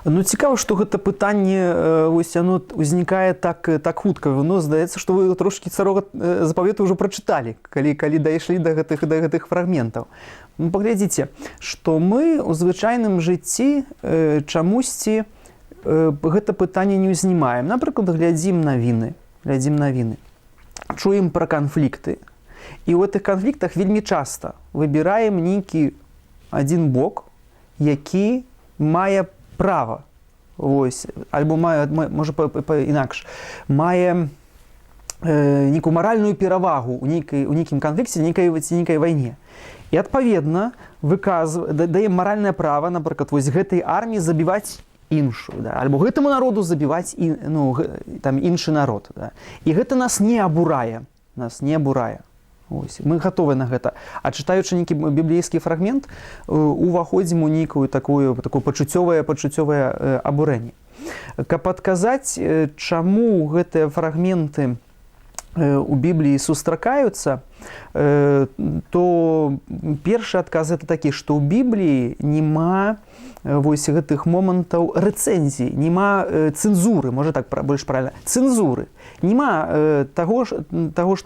Ну, цікава, што гэта пытанне вось яно ўзнікае так хутка. Воно здаецца, што вы трошкі Старога Запавету ўжо прачыталі, калі дайшлі да гэтых фрагментаў. Ну, паглядзіце, што мы ў звычайным жыцці чамусьці гэта пытанне не ўзнімаем. Напрыклад, глядзім навіны, чуем пра канфлікты. І ў гэтых канфліктах вельмі часта выбіраем нейкі адзін бок, які мае права. Вось, альбо мае, можа, інакш, мае нейкую маральную перавагу у нейкім канфлікце, ці нейкай вайне. І адпаведна даем маральнае права, напрыклад, вось гэтай арміі забіваць іншую, да? Альбо гэтаму народу забіваць ну, там іншы народ. Да? І гэта нас не абурае, нас не абурае. Ось, мы гатовы на гэта. А чытаючы нейкі біблейскі фрагмент, уваходзім у нейкую такое пачуццёвае абурэнне. Каб адказаць, чаму гэтыя фрагменты у Бібліі сустракаюцца, то першы адказ это такі, што ў Бібліі няма вось гэтых момантаў рэцэнзіі, няма цэнзуры, можа, так больш правильно, цэнзуры. Няма таго, што,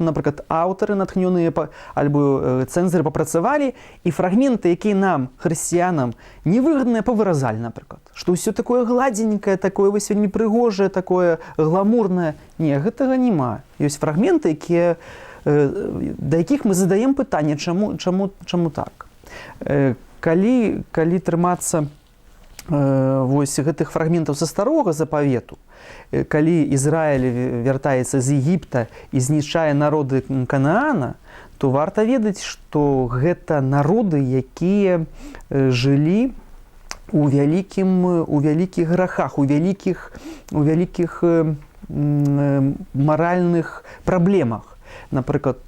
напрыклад, аўтары натхнёныя альбо цэнзары папрацавалі і фрагменты, якія нам, хрысціянам, невыгадныя, павыразалі, напрыклад, што ўсё такое гладзенькае, такое вось вельмі прыгожае, такое гламурнае. Не, гэтага няма. Ёсць фрагменты, да якіх мы задаем пытанне, чаму так. Калі трымацца вось гэтых фрагментаў са Старога Запавету, калі Ізраіль вяртаецца з Егіпта і знішчае народы Канаана, то варта ведаць, што гэта народы, якія жылі у вялікіх грахах, у вялікіх маральных праблемах. Напрыклад,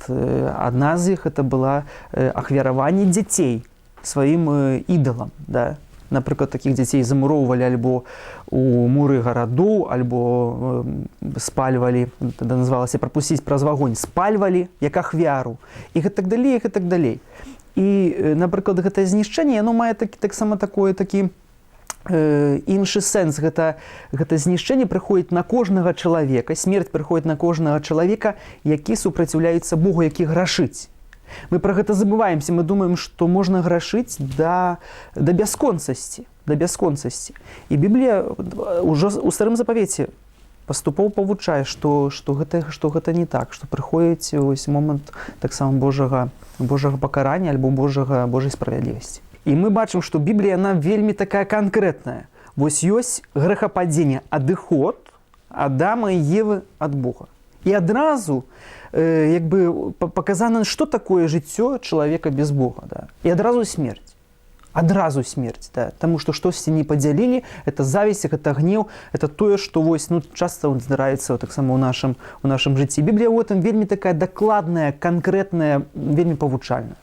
адна з іх это была ахвяраванне дзяцей сваім ідалам. Да? Напрыклад, такіх дзяцей замуроўвалі альбо у муры гарадоў, альбо спальвалі, тада называлася «прапусціць праз вагонь», спальвалі як ахвяру і гэтак далей, і гэтак далей. І, напрыклад, гэтае знішчэнне, яно мае таксама такі іншы сэнс. Гэта знішчэнне прыходзіць на кожнага чалавека, смерць прыходзіць на кожнага чалавека, які супраціўляецца Богу, які грашыць. Мы пра гэта забываемся, мы думаем, што можна грашыць да бясконцасці, да бясконцасці. І Біблія ўжо ў Старым Запавеце паступова павучае, што гэта не так, што прыходзіць ось момант таксама Божага пакарання альбо Божай справядлівасці. І мы бачым, што Біблія, она вельмі такая канкрэтная. Вось ёсць грэхападзенне, адыход Адама і Евы ад Бога. І адразу як бы паказана, што такое жыццё чалавека без Бога. Да? І адразу смерць. Адразу смерць, да? Таму што штосьці не падзялілі, это зависть, это гнеў, это тое, што вось, ну, часта здараецца таксама ў нашым жыцці. Біблія ў этом вельмі такая дакладная, канкрэтная, вельмі павучальная.